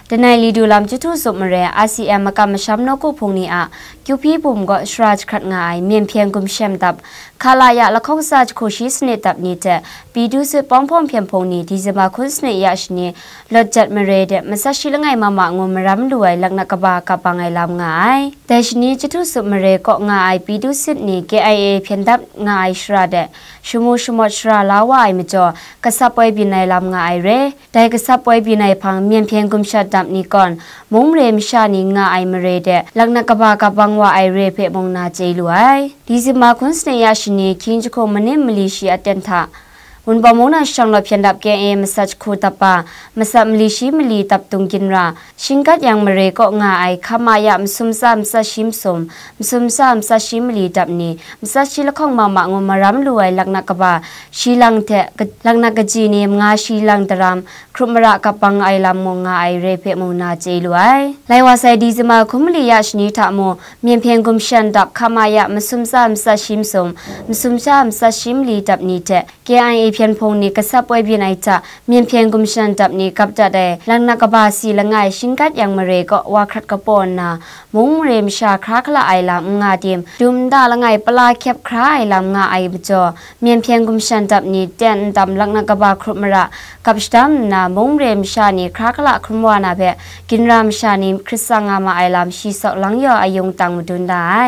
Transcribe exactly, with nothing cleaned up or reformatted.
Danai li du lam Jahtu Zup Mare, I C M makam masham nawku hpung ni a Kyu Hpi Bum gaw shara jahkrat nga ai Myen Hpyen Gumshem Dap, Khalaya lahkawng tsa jahku shi sanit dap ni hte Pyi Du Sit Pawng Hpawng Hpyen Hpung ni December hkun sanit ya shani, Lawt Jat Mare de matsat shi langai ma ma ngu maram lu ai laknak kaba kap bang ai lam nga ai. Dai shani Jahtu Zup Mare kaw nga ai Pyi Du Sit ni K I A hpyen dap nga ai shara de shamu shamawt shara la wa ai majaw, gasap woi byin ai lam nga ai re. Dai gasap woi byin ai hpang Myen Hpyen Gumshem Dap ni kawn, mung mare masha ni nga ai mare de laknak kaba kap bang wa ai re hpe mung na chye lu ai. December hkun sanit ya shani, hkying jahku manim mali shi aten hta, Wunpawng mung na shang law hpyen dap K I A matsat jahku dap ba, matsat mali shi mali dap dung ginra, Shingkat Yang Mare kaw nga ai Khamaya masum tsa matsat shi masum, masum tsa matsat shi mali dap ni, matsat shi lahkawng ma ma ngu maram lu ai laknak kaba shi lang hte ka-, laknak kaji ni manga shi lang daram, hkrup mara kap bang ai lam mung nga ai re hpe mung na chye lu ai. Lai wa sai December hkun mali ya shani hta mung, Myen Hpyen Gumshem Dap Khamaya masum tsa matsat shi masum, masum tsa matsat shi mali dap ni hte K I A hpyen hpung ni gasap woi byin ai hta, Myen Hpyen Gumshem Dap ni kap dat ai laknak kaba si langai Shingkat Yang Mare kaw wa hkrat kapaw nna, mung mare masha hkra hkala ai lam n nga tim, dum nta langai pala hkyep hkra ai lam nga ai majaw, Myen Hpyen Gumshem Dap ni ten n tam laknak kaba hkrup mara kap shadam nna, mung mare masha ni hkra hkala hkrum wa na hpe, ginra masha ni hkrit tsang nga ma ai lam shi saw lang yaw ayung tang madun da ai.